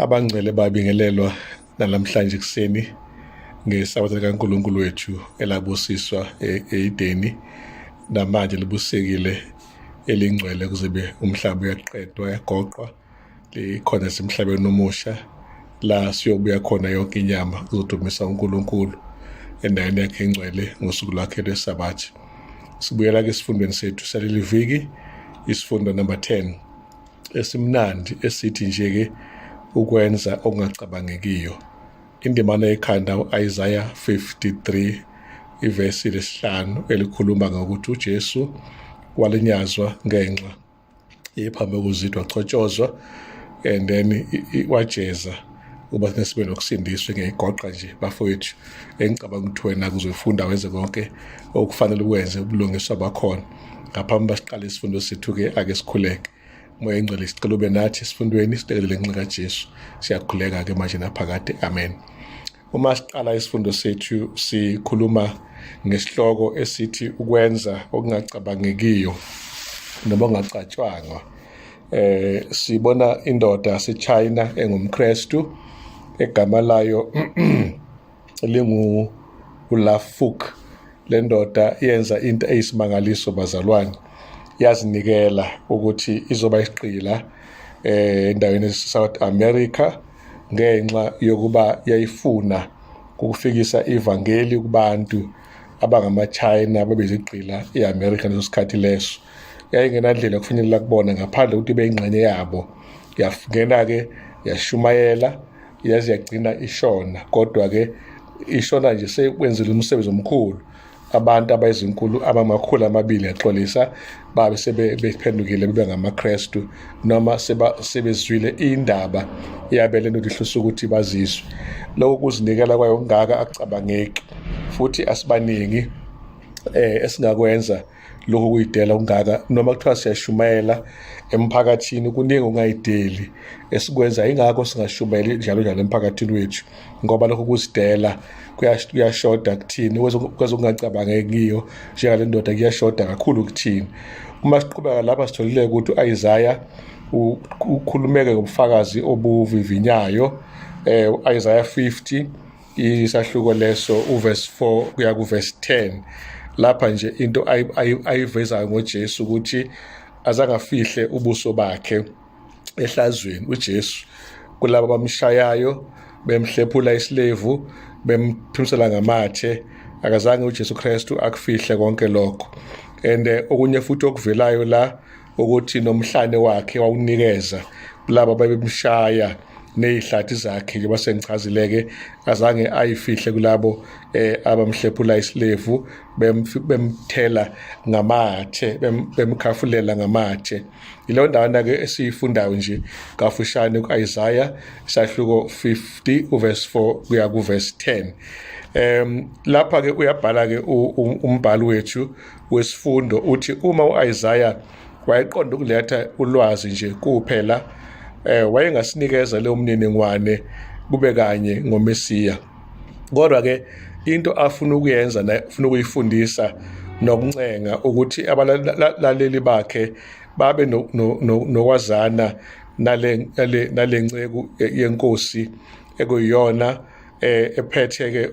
Abangcwele babingelelwa namhlanje ekuseni ngesabatha likaNkulunkulu wethu elabusiswa e-Edeni namanje libusekile elingcwele kuze umhlaba uyaqedwa uyagoqwa likhona semhlabeni omusha la siyobuya khona yonke inyama kuzodumisa uNkulunkulu endaweni yakhe engcwele ngosuku lwakhe lwesabatha. Sibuyela ke esifundweni sethu saleli viki, isifundo number 10 esimnandi esithi nje-ke ukwenza okungacabangekiyo. Indimana yekhanda u-Isaya 53 ivesi lesihlanu elikhuluma ngokuthi uJesu walinyazwa ngenxa yephambeko zethu, wachotshozwa and then wajeza ukuba thina sibe nokusindiswa. Ngiyayigoqa nje bafowethu, engicabanga ukuthi wena kuzoyifunda wenze konke okufanele ukwenze, ubulungiswa bakhona. Ngaphambi basiqale isifundo sethu-ke, ake sikhuleke. Moya Engcwele, sicela ube nathi esifundweni, silekelele ngenxa kaJesu. Siyakhuleka-ke manje naphakade, amen. Uma siqala isifundo sethu sikhuluma ngesihloko esithi ukwenza okungacabangekiyo noma okungacatshwangwa. Sibona indoda yaseChina engumKristu egama layo lingu uLafuk. Le ndoda yenza into eyisimangaliso bazalwane, yazinikela ukuthi izoba isigqila endaweni eSouth America ngenxa yokuba yayifuna ukufikisa ivangeli kubantu abangamaChina babezigqila e-America leso sikhathi leso. Yayingenandlela yokufinyelela kubona ngaphandle kokuthi ibe ingxenye yabo. Yangena-ke yashumayela yaze yagcina ishona, kodwa-ke ishona nje sekwenzile umsebenzi omkhulu. Abantu abayizinkulu abama-200 yaxolisa babe sebephendukile bebe ngamaKristu noma sebezwile indaba yabele nto ihlusa ukuthi bazizwe. Lokho kuzinikela kwayo kungaka akucabangeki, futhi asibaningi esingakwenza lokho kuyidela kungaka. Noma kuthiwa siyashumayela emphakathini, kuningi ongayideli esikwenza, ingakho singashumayeli njalo njalo emphakathini wethu, ngoba lokho kuzidela kuyashoda kuthini kwezokungacabangekiyo njengale ndoda, kuyashoda kakhulu kuthini. Uma siqhubeka lapha sitholile ukuthi u-Isaya ukhulumeke ngobufakazi obuvivinyayo. U-Isaya 50 isahluko leso uverse 4 kuya kuverse 10, lapha nje into ayivezayo ngoJesu ukuthi azangafihle ubuso bakhe ehlazweni uJesu kulabo abamshayayo bemhlephula isilevu bemphimisela ngamathe. Akazange uJesu Kristu akufihle konke lokho. And okunye futhi okuvelayo la ukuthi nomhlane wakhe wawunikeza kulabo ababemshaya, nezihlathi zakhe njengoba sengichazileke azange ayifihle kulabo abamhlephula isilevu bemthela ngamathe, bemkhafulela ngamathe. Yileyo ndawana ke esiyifundayo nje kafushane ku-Isaya isahluko 50 uverse 4 kuya kuverse 10. Lapha ke uyabhala ke umbhali wethu wesifundo, uthi uma u-Isaya wayeqonda ukuletha ulwazi nje kuphela, wayengasinikeza leyo mniningwane kube kanye ngoMesiya, kodwa ke into afuna ukuyenza ufuna ukuyifundisa nokuncenga ukuthi abalaleli bakhe babe nokwazana nale nceku yenkosi ekuyiyona ephethe ke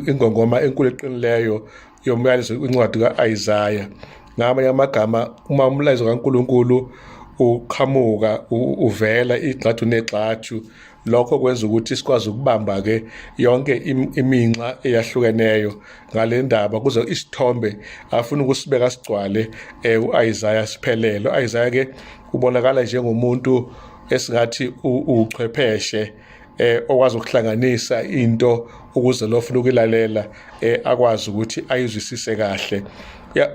ingongoma enkulu eqinileyo yomyalezo incwadi ka-Isaya. Ngamanye amagama, uma umlayezo kaNkulunkulu uqhamuka uvela igxathu negxathu, lokho kwenza ukuthi sikwazi ukubamba ke yonke iminxa eyahlukeneyo ngale ndaba kuze isithombe afuna ukusibeka sigcwale u-Isaya siphelele. U-Isaya ke ubonakala njengomuntu esingathi uchwepheshe okwazi ukuhlanganisa into ukuze lo ofuna ukuyilalela akwazi ukuthi ayizwisise kahle.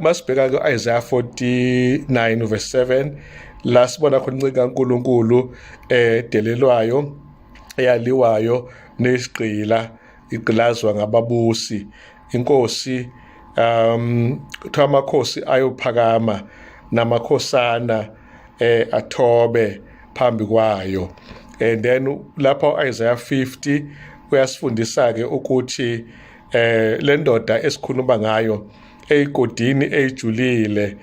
Masibheka ke Isaiah 49 verse 7 la sibona khona inceku kaNkulunkulu edelelwayo, eyaliwayo nesigqila, igqilazwa ngababusi. Inkosi kuthiwa amakhosi ayophakama namakhosana athobe phambi kwayo. And then lapho Isaiah 50 uyasifundisa ke ukuthi le ndoda esikhuluma ngayo eyigodini ejulile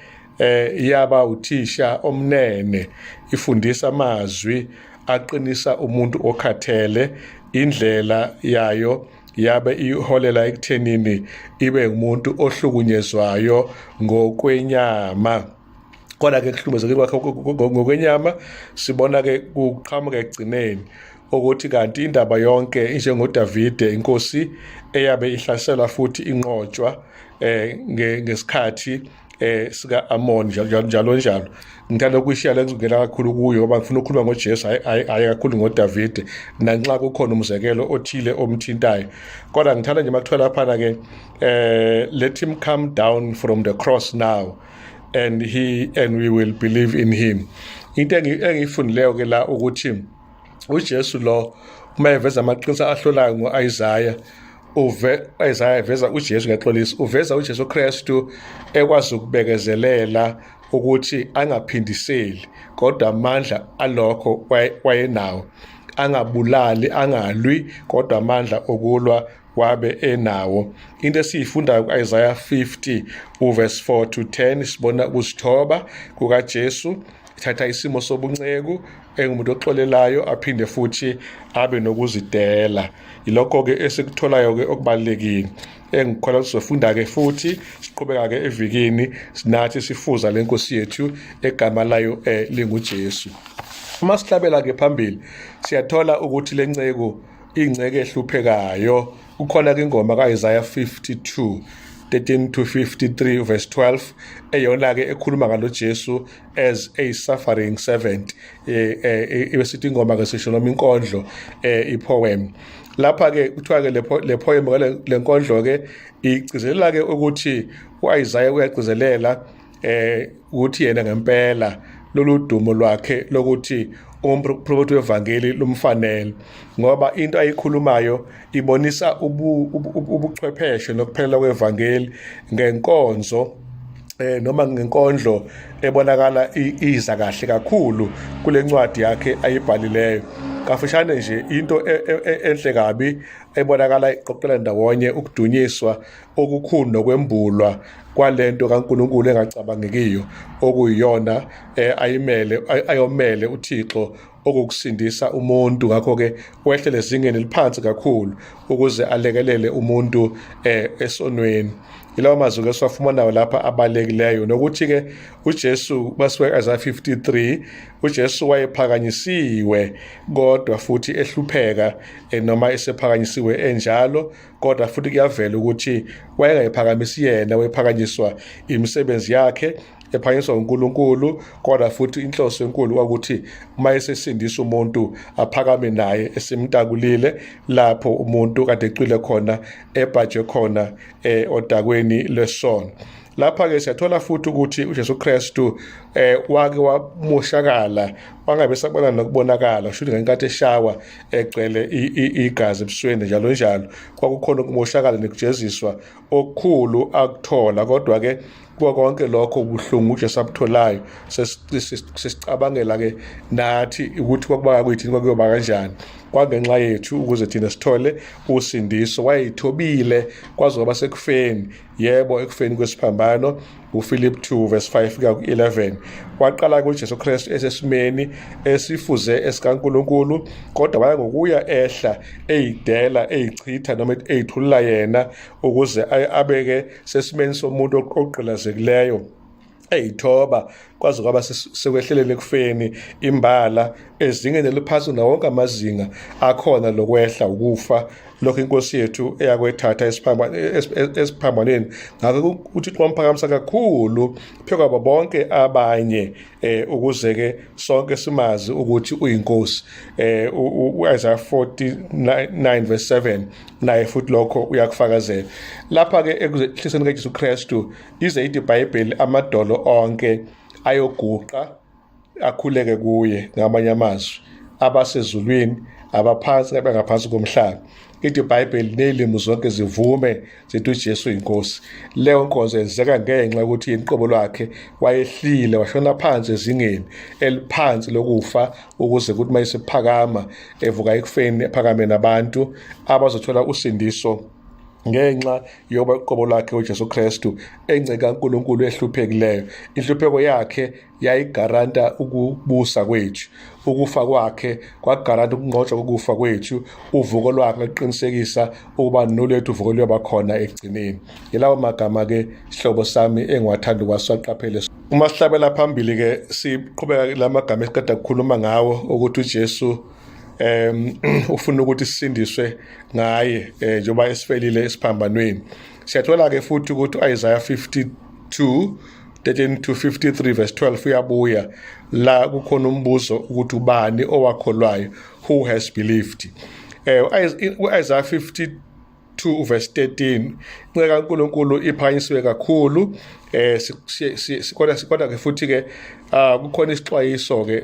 yaba uthisha omnene, ifundisa amazwi aqinisa umuntu okhathele. Indlela yayo yabe iholela ekuthenini ibe umuntu ohlukunyezwayo ngokwenyama. Kodwa-ke kuhlukumezekile kwakhe ngokwenyama sibona-ke kuqhamuka ekugcineni ukuthi kanti indaba yonke injengoDavide inkosi eyabe ihlaselwa futhi inqotshwa ngesikhathi sika Amon, njalo njalo njalo. Ngithanda ukuyishiya le, ngizongena kakhulu kuyo ngoba ngifuna ukukhuluma ngoJesu, hayi kakhulu ngoDavide, nanxa kukhona umzekelo othile omthintayo. Kodwa ngithanda nje makuthiwa laphana ke let him come down from the cross now and he and we will believe in him. Into engiyifundileyo ke la ukuthi uJesu lo uma eveza amaqiniso ahlolayo ngo-Isaya, uve Isaya eveza uJesu, ngiyaxolisa, uveza uJesu Kristu ekwazi ukubekezelela ukuthi angaphindiseli, kodwa amandla alokho wayenawo, angabulali, angalwi, kodwa amandla okulwa wabe enawo. Into esiyifundayo ku-Isaya 50 uverse 4 to 10, sibona ukuzithoba kukaJesu, ethatha isimo sobunceku, engumuntu oxolelayo, aphinde futhi abe nokuzidela. Yilokho-ke esikutholayo-ke okubalulekile engikholwa sizofunda-ke futhi siqhubeka-ke evikini sinathi sifuza le nkosi yethu egama layo linguJesu. Uma sihlabela-ke phambili, siyathola ukuthi le nceku ingceke ehluphekayo. Kukhona ke ingoma ka-Isaiah 52 13 to 53 verse 12 eyona ke ekhuluma ngalo Jesu as a suffering servant. Ibe sithi ingoma ke sisho noma inkondlo, ipoem. Lapha ke kuthiwa ke le poem, le nkondlo ke igcizelela ke ukuthi uIsaiah uyagcizelela ukuthi yena ngempela lolu dumo lwakhe lokuthi umprofeti wevangeli lumfanele, ngoba into ayikhulumayo ibonisa ubuchwepheshe nokuphelela kwevangeli ngenkonzo noma ngenkondlo ebonakala iza kahle kakhulu kule ncwadi yakhe ayibhalileyo. Kafushane nje, into enhle kabi ebonakala iqoqela ndawonye ukudunyiswa okukhulu nokwembulwa kwalento kaNkulunkulu engacabangekiyo okuyiyona ayimele, ayomele uThixo, okukusindisa umuntu. Ngakho-ke wehlele ezingeni eliphansi kakhulu ukuze alekelele umuntu esonweni. Yilawo mazwi ke siwafumanayo lapha abalekileyo, nokuthi-ke uJesu basuke Isaiah 53, uJesu wayephakanyisiwe kodwa futhi ehlupheka, noma esephakanyisiwe enjalo, kodwa futhi kuyavela ukuthi wayengayiphakamisi yena, wayephakanyiswa imisebenzi yakhe, ephakanyiswa uNkulunkulu. Kodwa futhi inhloso enkulu kwakuthi uma esesindisa umuntu aphakame naye esimtakulile lapho umuntu kade ecwile khona, ebhajwe khona odakweni lwesono. Lapha-ke siyathola futhi ukuthi uJesu Kristu wake wamoshakala, wangabe sabona nokubonakala, shuthi ngenkathi eshawa egcwele igazi ebusweni njalo njalo, kwakukhona ukumoshakala nekujeziswa okukhulu akuthola. Kodwa-ke kuko konke lokho ubuhlungu uJesu abutholayo, sesicabangela-ke nathi ukuthi kwakuba kuyithini, kwakuyoba kanjani, kwangenxa yethu ukuze thina sithole usindiso. Wayeyithobile kwaze kwaba sekufeni, yebo, ekufeni kwesiphambano. UFilip 2 verse 5 kuya ku-11. Waqala kuJesu Kristu esesimeni esifuze esikaNkulunkulu, kodwa waya ngokuya ehla, eyidela, eyichitha noma eyithulula yena ukuze abeke sesimeni somuntu ogqilazekileyo, eyithoba kwaze kwaba sekwehleleni ekufeni imbala, ezingeni eliphansi nawo wonke amazinga akhona lokwehla, ukufa lokho inkosi yethu eyakwethatha esiphambanweni. Ngakho uThixo wamphakamisa kakhulu phezu kwabo bonke abanye ukuze-ke sonke simazi ukuthi uyinkosi. U-Isaiah 49 verse 7 naye futhi lokho uyakufakazela. Lapha-ke ekuhliseni kaJesu Kristu, ize ithi iBhayibheli amadolo onke ayoguqa akhuleke kuye, ngamanye amazwi abasezulwini, abaphansi abangaphansi komhlaba. Ithi iBhayibheli nezilimi zonke zivume zithi uJesu inkosi. Leyo nkonzo yenzeka ngenxa yokuthi yena uqobo lwakhe wayehlile, washona phansi ezingeni eliphansi lokufa, ukuze kuthi uma esephakama evuka ekufeni, ephakame nabantu abazothola usindiso. Ngenxa yoba uqobo lwakhe uJesu Kristu engceka uNkulunkulu ehluphekileyo, inhlupheko yakhe yayigaranta ukubusa kwethu, ukufa kwakhe kwagaranta ukunqotshwa kokufa kwethu, uvuko lwakhe lwaqinisekisa ukuba nolethu uvuko luyoba khona ekugcineni. Yilawo magama-ke sihlobo sami engiwathanda ukuba siwaqaphele. Uma sihlabela phambili-ke siqhubeka la magama esiqeda kukhuluma ngawo ukuthi uJesu ufuna ukuthi sisindiswe ngaye njengoba esifelile esiphambanweni. Siyathola ke futhi ukuthi uIsaiah 52 13 to 53 verse 12 uyabuya la kukhona umbuzo ukuthi ubani owakholwayo, who has believed. uIsaiah 52 verse 13, inceku kaNkulunkulu iphakanyisiwe kakhulu, kodwa ke futhi ke kukhona isixwayiso ke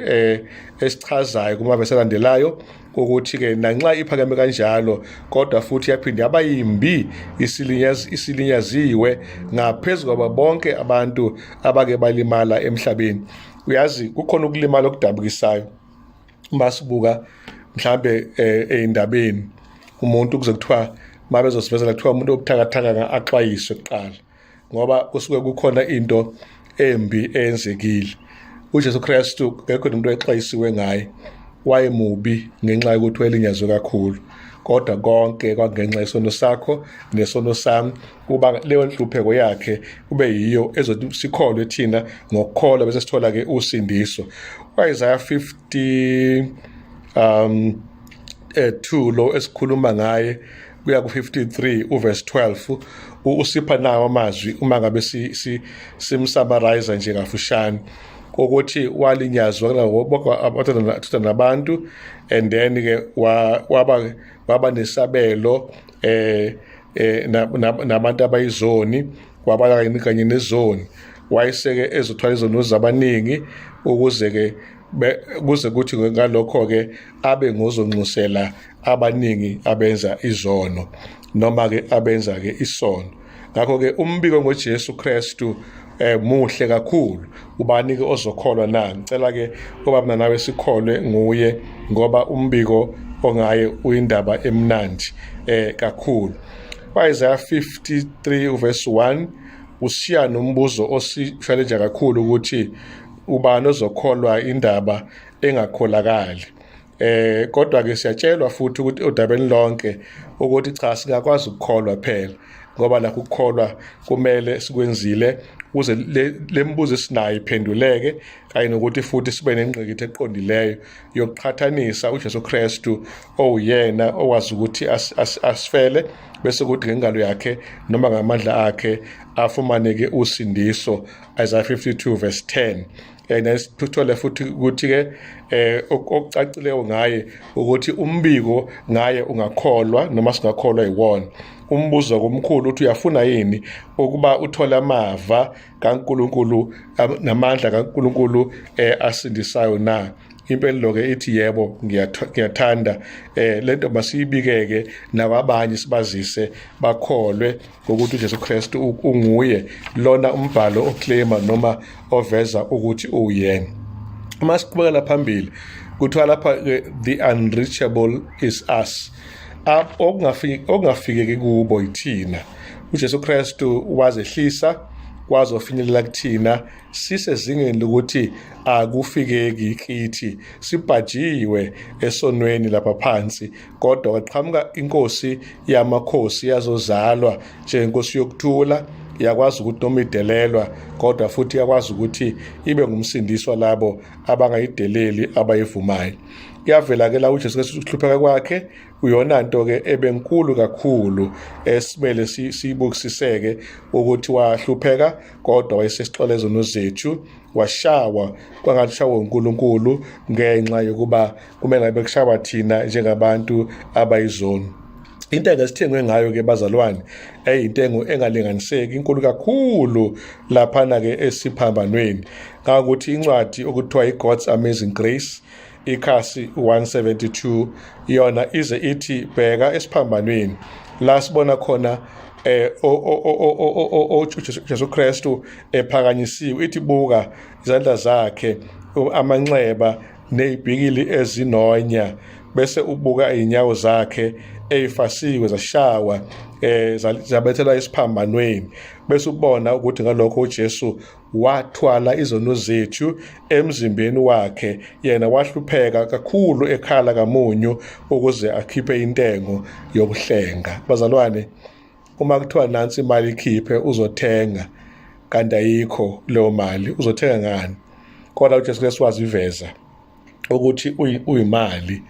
esichazayo kumavesi alandelayo ukuthi ke nanxa iphakeme kanjalo kodwa futhi yaphinde yaba yimbi, isilinyaziwe ngaphezu kwabo bonke abantu abake balimala emhlabeni. Uyazi, kukhona ukulimala okudabukisayo uma sibuka mhlambe ey'ndabeni, umuntu kuze kuthiwa uma bezosivezela kuthiwa umuntu obuthakathaka axwayiswe kuqala ngoba kusuke kukhona into embi eyenzekile. UJesu Kristu ngekho umuntu exwayisiwe ngaye, wayemubi ngenxa yokuthi wayelinyazwe kakhulu, kodwa konke kwangenxa yesono sakho nesono sami, kuba leyo nhlupheko yakhe kube yiyo ezothi sikholwe thina ngokukholwa bese sithola ke usindiso. U-Isaiah 50 2 lo esikhuluma ngaye kuya ku-53 uverse 12 usipha nawo amazwi uma ngabe simsummarize nje kafushane ukuthi walinyazwa bonke abathandana nabantu, and then ke waba nesabelo nabantu abayizoni, waba kanye nezoni, wayeseke ezothwala izono zabaningi ukuze ke kuze kuthi ngalokho ke abe ngozonxusela abaningi abenza izono noma ke abenza ke isono. Ngakho ke umbiko ngoJesu Kristu muhle kakhulu. Ubani ke ozokholwa na? Ngicela ke ubaba nawe sikholwe nguye ngoba umbiko ongaye uyindaba emnandi kakhulu. Isaiah 53 verse 1 usiya nombuzo osishalenja kakhulu ukuthi ubani ozokholwa indaba engakholakali. Kodwa ke siyatshelwa futhi ukuthi odabeni lonke ukuthi cha, singakwazi ukukholwa phela, ngoba nakho ukukholwa kumele sikwenzile ukuze le mibuzo esinayo iphenduleke, kanye nokuthi futhi sibe nengqikithi eqondileyo yokuqhathanisa uJesu Kristu owuyena owazi ukuthi asifele bese kuthi ngengalo yakhe noma ngamandla akhe afumaneke usindiso. Isaiah 52 verse 10. Nesithole futhi ukuthi ke okucacileyo ngaye ukuthi umbiko ngaye ungakholwa noma singakholwa yiwona. Umbuzo komkhulu uthi uyafuna yini ukuba uthole amava kaNkulunkulu namandla kaNkulunkulu asindisayo na? Impendulo ke ithi yebo, ngiyathanda. Lento masiyibikeke nakwabanye, sibazise bakholwe ukuthi uJesu Kristu unguye lona umbhalo oclaima noma oveza ukuthi uyena. Uma siqhubekela phambili kuthiwa lapha the unreachable is us, okungafikeki kubo yithina. uJesu Kristu wazehlisa wazofinyelela kuthina sisezingeni lokuthi akufikeki kithi, sibhajiwe esonweni lapha phansi, kodwa kwaqhamuka inkosi yamakhosi yazozalwa njengenkosi yokuthula, yakwazi ukuthi noma idelelwa kodwa futhi yakwazi ukuthi ibe ngumsindiswa labo abangayideleli abayivumayo. Kuyavela ke la uJesu Kristu ukuhlupheka kwakhe uyona nto ke ebenkulu kakhulu esimele siyibukisiseke ukuthi wahlupheka kodwa wayesesixola izono zethu, washawa kwangathi ushawa uNkulunkulu ngenxa yokuba kumele ngabe kushawa thina njengabantu abayizoni. Intengo esithengwe ngayo ke bazalwane eyintengo engalinganiseki, inkulu kakhulu laphana ke esiphambanweni, ngakuthi incwadi okuthiwa i-God's Amazing Grace ikhasi 172 yona ize ithi bheka esiphambanweni la sibona khona Jesu Kristu ephakanyisiwe, ithi buka izandla zakhe, amanxeba nezibhikili ezinonya, bese ubuka inyawo zakhe eyifasiwe zashawa zabethelwa esiphambanweni, bese ubona ukuthi ngalokho uJesu wathwala izono zethu emzimbeni wakhe, yena wahlupheka kakhulu ekhala kamunyu ukuze akhiphe intengo yokuhlenga. Bazalwane, uma kuthiwa nansi imali ikhiphe uzothenga, kanti ayikho leyo mali, uzothenga ngani? Kodwa uJesu Kristu waziveza ukuthi uyimali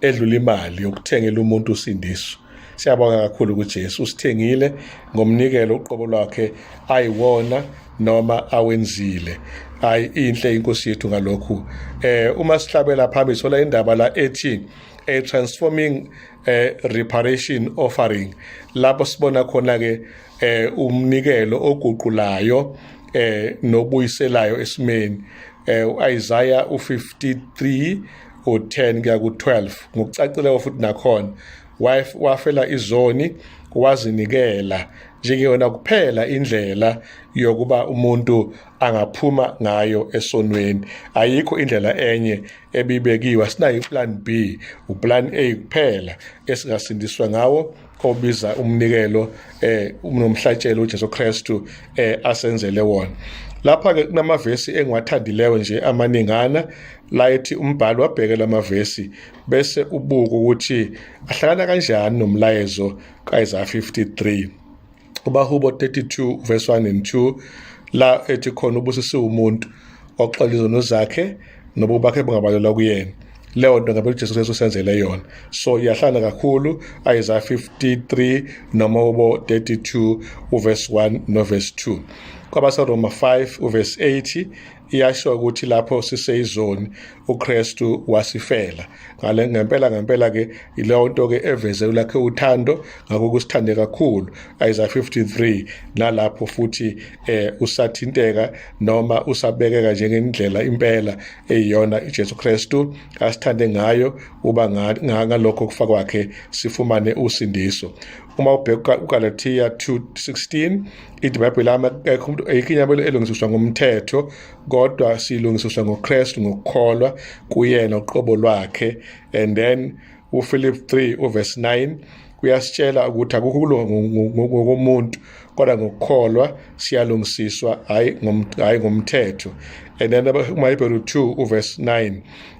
edlula imali yokuthengela umuntu usindiso. Siyabonga kakhulu kuJesu, usithengile ngomnikelo uqobo lwakhe ayiwona noma awenzile. Hayi, inhle inkosi yethu ngalokhu. Uma sihlabela phambili thola indaba la ethi a transforming reparation offering, lapho sibona khona ke umnikelo oguqulayo nobuyiselayo esimeni. uIsaiah u53 u10 kuya ku12 ngokucacileyo futhi nakhona wafela izoni, wazinikela njengeyona kuphela indlela yokuba umuntu angaphuma ngayo esonweni. Ayikho indlela enye ebibekiwe, asinayo iplan B, uplan A kuphela esingasindiswa ngawo, obiza umnikelo nomhlatshelo uJesu Kristu asenzele wona. Lapha ke kunamavesi engiwathandileyo nje amaningana la ethi umbhali wabhekela amavesi bese ubuka ukuthi ahlangana kanjani nomlayezo kaIsaiah 53. Ubahubo 32 verse 1 and 2 la ethi khona ubusisiwe umuntu oxola izono zakhe nobubi bakhe bungabalelwa kuyena. Leyo nto ngabe uJesu Kristu usenzele yona. So iyahlala kakhulu Isaiah 53 noma ubo 32 uverse 1 no verse 2. KwabaseRoma 5 uverse 8 iyasho ukuthi lapho siseyizoni uKristu wasifela. Ngale ngempela ngempela ke ileyo nto ke eveze lakhe uthando, ngakho kusithande kakhulu Isaiah 53. Nalapho futhi usathinteka noma usabekeka njengendlela impela eyiyona uJesu Kristu asithande ngayo, uba ngalokho kufa kwakhe sifumane usindiso. Uma ubheka uGalatia 2:16 ithi iBhayibheli lami akekho umuntu, ayikho inyama elungisiswa ngomthetho, kodwa silungisiswa ngoKristu ngokukholwa kuyena uqobo lwakhe. And then uPhilip 3 uverse 9 uyasitshela ukuthi akukho ukulunga ngokomuntu, kodwa ngokukholwa siyalungisiswa, hayi ngomthetho. And then uMahebheru 2 uverse 9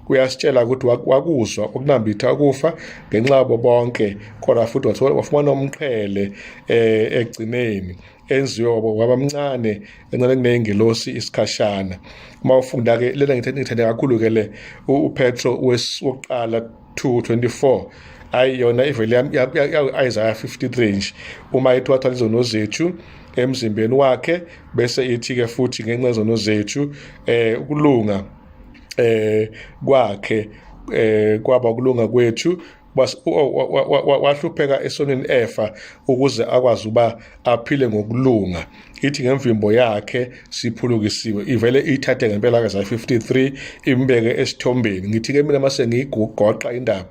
uyasitshela ukuthi wakuzwa ukunambitha ukufa ngenxa yabo bonke, kodwa futhi wafumana umqhele egcineni, enziwe waba mncane encane kuneyingelosi isikhashana. Uma ufunda ke lena ngithande kakhulu ke le uPetro wokuqala 2:24, ayi yona ivele ya Isaiah 53 nje, uma ethi wathwala izono zethu emzimbeni wakhe, bese ithi ke futhi ngenxa yezono zethu ukulunga kwakhe kwaba ukulunga kwethu, wahlupheka esonweni efa ukuze akwazi uba aphile ngokulunga. Ithi ngemvimbo yakhe siphulukisiwe. Ivele ithathe ngempela ka 53 imbeke esithombeni. Ngithi ke mina mase ngiyigugoqa indaba,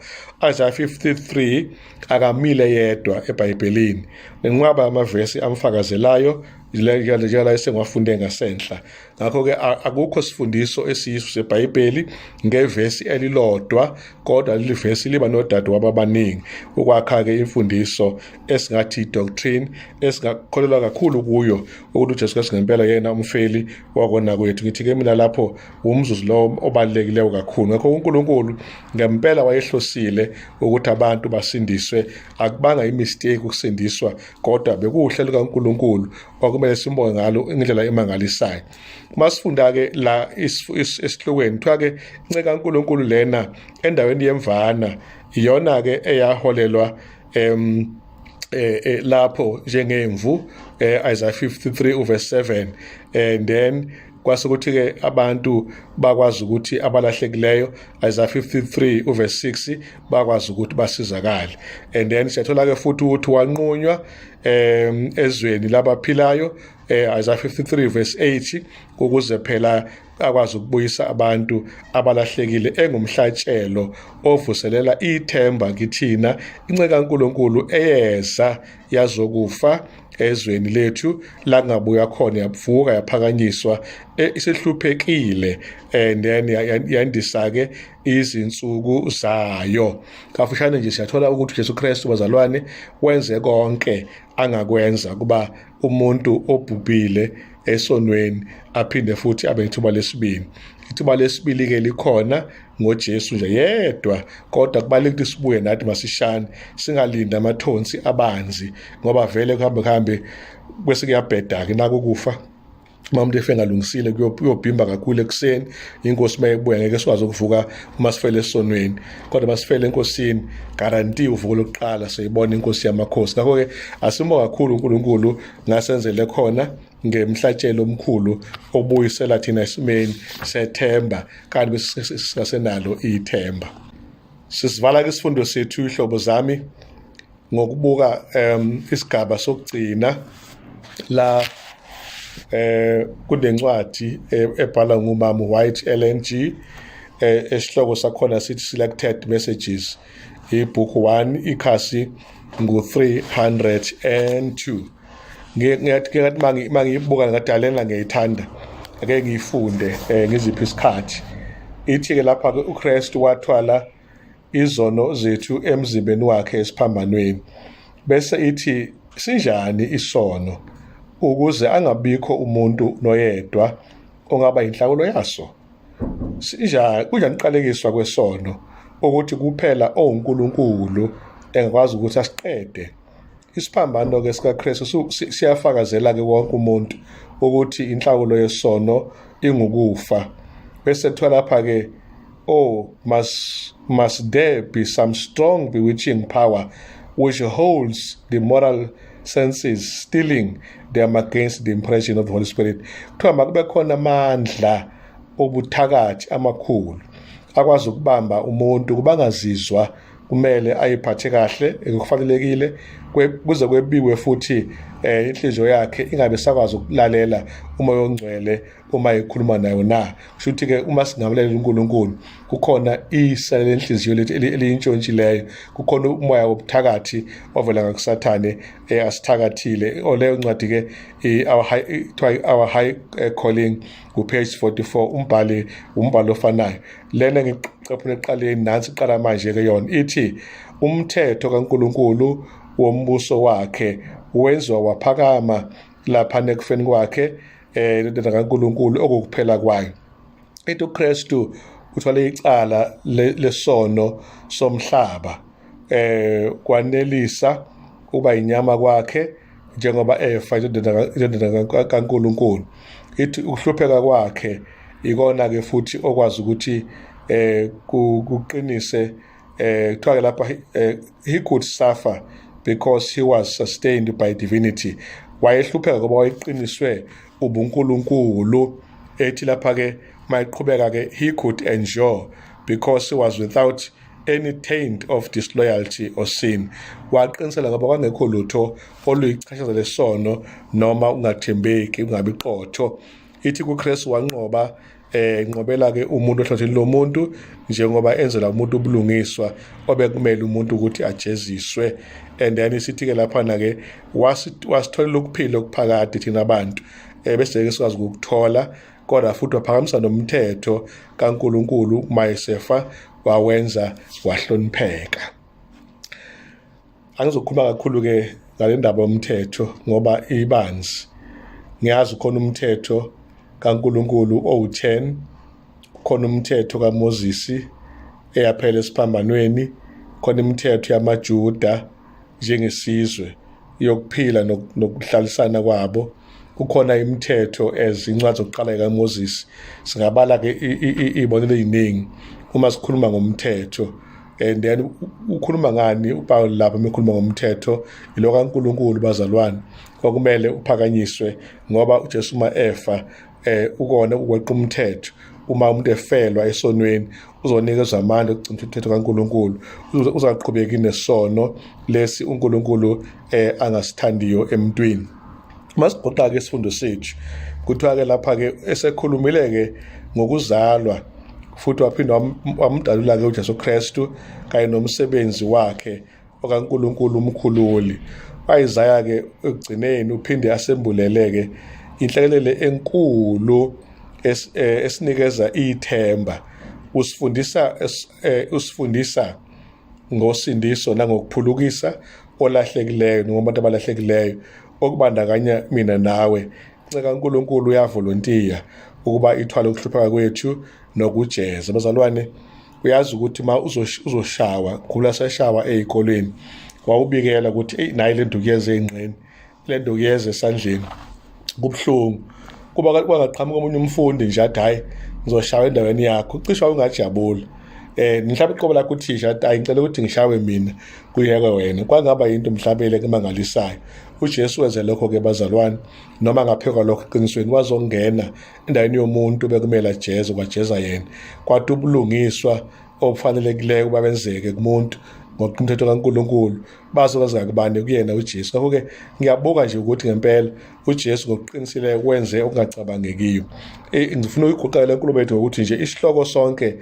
Isaiah 53 akamile yedwa eBhayibhelini, nenqwaba yamavesi amfakazelayo njengala esengiwafunde ngasenhla. Ngakho-ke akukho sifundiso esiyiso seBhayibheli ngevesi elilodwa, kodwa leli vesi liba nodadewabo abaningi ukwakha-ke imfundiso esingathi doctrine esingakholelwa kakhulu kuyo, ukuthi uJesu Kristu ngempela yena umfeli wakona kwethu. Ngithi-ke mina lapho umzuzu lowo obalulekileyo kakhulu. Ngakho uNkulunkulu ngempela wayehlosile ukuthi abantu basindiswe, akubanga imistake ukusindiswa, kodwa bekuwuhlelo lukaNkulunkulu kwakumele simbonge ngalo ngendlela emangalisayo. Masifunda-ke la esihlokweni kuthiwa-ke inceku kaNkulunkulu lena endaweni yemvana iyona-ke eyaholelwa lapho njengemvu, Isaiah 53 uverse 7, and then kwase kuthi-ke abantu bakwazi ukuthi abalahlekileyo, Isaiah 53 uverse 6, bakwazi ukuthi basizakale. And then siyathola-ke futhi ukuthi wanqunywa ezweni labaphilayo, Isaiah 53 verse 8, ukuze phela Akwazi ukubuyisa abantu abalahlekile engumhlatshelo ovuselela ithemba kithina, inceku kaNkulunkulu eyeza yazokufa ezweni lethu la kungabuya khona, yavuka, yaphakanyiswa, isihluphekile, and then yandisa-ke izinsuku zayo. Kafushane nje, siyathola ukuthi uJesu Kristu, bazalwane, wenze konke angakwenza kuba umuntu obhubhile esonweni aphinde futhi abe nethuba lesibili. Ithuba lesibili-ke likhona ngoJesu nje yedwa, kodwa kubalulekile ukuthi sibuye nathi masishane, singalindi amathonsi abanzi, ngoba vele kuhambe kuhambe bese kuyabheda-ke nakukufa. Uma umuntu efe engalungisile, kuyobhimba kakhulu ekuseni inkosi uma ibuya. Ngeke sikwazi ukuvuka uma sifele esonweni, kodwa uma sifele enkosini, guarantee uvuko lokuqala, siyibona inkosi yamakhosi. Ngakho-ke asimo kakhulu uNkulunkulu ngasenzele khona ngemhlatshelo omkhulu obuyisela thina esimeni sethemba, kanti singasenalo ithemba. Sisivala ke isifundo sethu, ihlobo zami, ngokubuka isigaba sokugcina la kunencwadi ebhalwa ngumama White LNG, esihloko sakhona sithi Selected Messages, ibhuku 1, ikhasi ngu-302. Ngiyathi mangiyibuka ngathi alena ngiyayithanda, ake ngiyifunde ngiziphi isikhathi. Ithi-ke lapha-ke uKristu wathwala izono zethu emzimbeni wakhe esiphambanweni. Bese ithi sinjani isono ukuze angabikho umuntu noyedwa ongaba inhlawulo yaso? Sinjani, kunjani uqalekiswa kwesono ukuthi kuphela owuNkulunkulu engakwazi ukuthi asiqede? Isiphambano-ke sikaKristu siyafakazela-ke wonke umuntu ukuthi inhlawulo yesono ingukufa. Bese kuthiwa lapha-ke, oh, must there be some strong bewitching power which holds the moral senses, steeling them against the impression of the Holy Spirit? Kuthiwa makube khona amandla obuthakathi amakhulu akwazi ukubamba umuntu kubangazizwa kumele ayiphathe kahle kufanelekile, kuze kwebiwe futhi inhliziyo yakhe ingabe sakwazi ukulalela umoya ongcwele uma ekhuluma nayo na. Kusho ukuthi-ke uma singamlalela uNkulunkulu, kukhona isele lenhliziyo lethu eliyintshontshileyo, kukhona umoya wobuthakathi ovela ngakusathane asithakathile. Oleyo ncwadi-ke kuthiwa Our High Calling, ku-page 44. Umbhali umbhalo ofanayo lena engicaphuna ekuqaleni. Nansi iqala manje-ke yona, ithi umthetho kaNkulunkulu wombuso wakhe wenziwa waphakama lapha nekufeni kwakhe indodana kaNkulunkulu okukuphela kwayo. Ithi uKristu uthwale icala lesono somhlaba, kwanelisa uba inyama kwakhe njengoba efa indodana kaNkulunkulu. Ithi ukuhlupheka kwakhe ikona ke futhi okwazi ukuthi kuqinise. Kuthiwa ke lapha he could suffer because he was sustained by divinity. Wayehlupheka ngoba wayeqiniswe ubuNkulunkulu. Ethi lapha ke mayiqhubeka ke, he could endure because he was without any taint of disloyalty or sin. Waqinisela ngoba kwangekho lutho oluyichashaza lesono noma ungathembeki, ungabi qotho. Ithi kuKristu wanqoba, nqobela ke umuntu ohlotheni lomuntu, njengoba enzela umuntu ubulungiswa obekumele umuntu ukuthi ajeziswe. And then sithi ke laphana ke wasitholela ukuphila okuphakade thina abantu bese ke sikwazi ukukuthola, kodwa futhi waphakamisa nomthetho kaNkulunkulu mayesefa, wawenza wahlonipheka. Angizokhuluma kakhulu ke ngale ndaba yomthetho ngoba ibanzi. Ngiyazi khona umthetho kaNkulunkulu owu-10, khona umthetho kaMoses eyaphela esiphambanweni, khona imithetho yamaJuda njengesizwe yokuphila nokuhlalisana kwabo, kukhona imithetho as incwadi zokuqala kaMoses. Singabala ke izibonelo eziningi uma sikhuluma ngomthetho. And then ukhuluma ngani uPaul lapha ekhuluma ngomthetho? Ilo kaNkulunkulu, bazalwane, kwakumele uphakanyiswe ngoba uJesu uma efa ukona ukweqa umthetho. Uma umuntu efelwa esonweni, uzonikezwa amandla okugcina umthetho kaNkulunkulu, uzaqhubeka nesono lesi uNkulunkulu angasithandiyo emntwini. Masigoqa-ke isifundo sethu, kuthiwa-ke lapha-ke esekhulumile-ke ngokuzalwa futhi waphinde wamdalula-ke uJesu Kristu kanye nomsebenzi wakhe okaNkulunkulu umkhululi. U-Isaya-ke ekugcineni uphinde asembulele-ke inhlekelele enkulu esinikeza ithemba. Usifundisa usifundisa ngosindiso nangokuphulukisa olahlekileyo noma abantu abalahlekileyo okubandakanya mina nawe. Nceka uNkulunkulu uyavolontiya ukuba ithwale ukuhlupheka kwethu nokujeza. Bazalwane, uyazi ukuthi uma uzoshawa, khula sashawa ey'kolweni, wawubikela ukuthi eyi nayi le nduku yeze ey'nqeni, le nduku yeze esandleni, kubuhlungu. Kuba kwangaqhamuka omunye umfundi nje athi hhayi ngizoshawa endaweni yakho, cishe wawungajabula. Mhlawumbe iqobo lakho uthisha athi hayi ngicela ukuthi ngishawe mina kuyeke wena, kwangaba yinto mhlawumbe emangalisayo. UJesu wenze lokho-ke bazalwane, noma ngaphezu kwalokho eqinisweni wazongena endaweni yomuntu bekumele ajeze, kwajeza yena. Kwathi ubulungiswa obufanelekileyo ukuba benzeke kumuntu ngokumthetho kaNkulunkulu bazokwenzeka kubani? Kuyena uJesu. Ngakho-ke ngiyabuka nje ukuthi ngempela uJesu ngokuqinisileyo wenze okungacabangekiyo. Ngifuna ukuyiguqela le nkulumo yethu ngokuthi nje isihloko sonke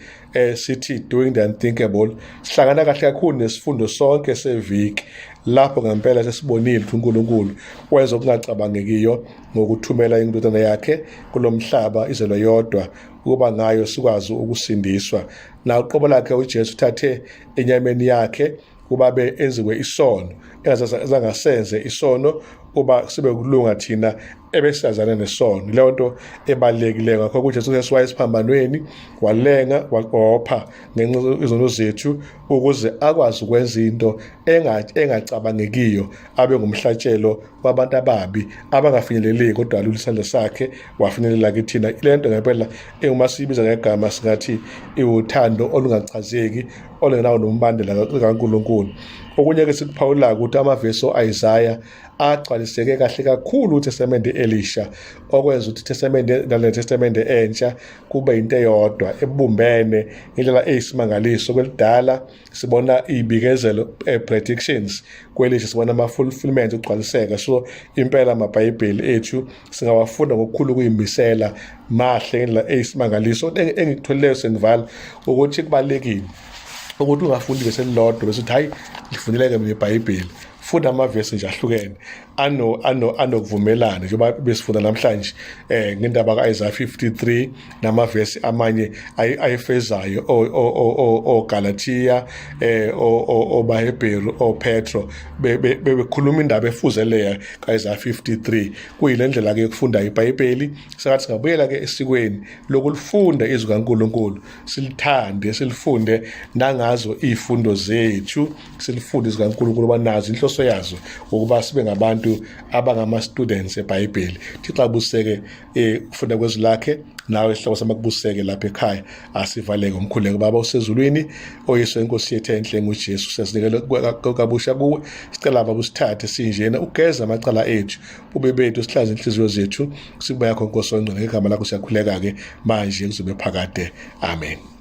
sithi doing the unthinkable sihlangana kahle kakhulu nesifundo sonke seviki, lapho ngempela sesibonile ukuthi uNkulunkulu wenza okungacabangekiyo ngokuthumela indodana yakhe kulomhlaba izelwe yodwa ukuba ngayo sikwazi ukusindiswa. Na uqobo lakhe uJesu uthathe enyameni yakhe kuba be enziwe isono, engasenze isono uba sibe ukulunga thina ebesazana nesono. Leyo nto ebalulekileyo. Ngakho uJesu Kristu wayesiphambanweni, walenga, wopha ngenxa izono zethu ukuze akwazi ukwenza into engacabangekiyo, abe ngumhlatshelo wabantu ababi abangafinyeleleki, kodwa alula isandla sakhe wafinyelela kithina. Le nto ngempela uma siyibiza ngegama singathi iwuthando olungachazeki olungenawo nombandela kaNkulunkulu. Okunye-ke sikuphawulayo ukuthi amavesi o-Isaya agcwaliseke kahle kakhulu iTestamente Elisha, okwenza ukuthi iTestamente nale Testamente Entsha kube into eyodwa ebumbene ngendlela eyisimangaliso. Kwelidala sibona iy'bikezelo, predictions, kwelisha sibona ama-fulfillment, ukugcwaliseka. So impela amabhayibheli ethu singawafunda ngokukhulu ukuyimisela, mahle ngendlela eyisimangaliso. Engikutholileyo sengivala ukuthi kubalulekile ukuthi ungafundi ivesi elilodwa bese uthi hayi ngifundeleke mina iBhayibheli. Funda amavesi nje ahlukene anokuvumelana, njengoba besifunda namhlanje ngendaba ka-Isaiah 53 namavesi amanye ayefezayo oGalatia, obaHebheru, oPetro bekhuluma indaba efuze leya ka-Isaiah 53. Kuyile ndlela ke yokufunda iBhayibheli. Sengathi singabuyela ke esikweni lokulifunda izwi kaNkulunkulu, silithande, silifunde nangazo izifundo zethu, silifunde izwi kaNkulunkulu banazo inhloso yazo ukuba sibe ngabantu abangama-students eBhayibheli. Thixo abuseke ukufunda kwezwi lakhe, nawe isihloko samakubuseke lapha ekhaya. Asivaleke umkhuleko. Baba osezulwini, oyise inkosi yethu enhle nguJesu, sesinikele kabusha kuwe. Sicela Baba usithathe sinjena, ugeze amacala ethu, ube bethu, sihlanze inhliziyo zethu, sibe yakho Nkosi ongcwele. Ngegama lakho siyakhuleka ke manje kuzobe phakade. Amen.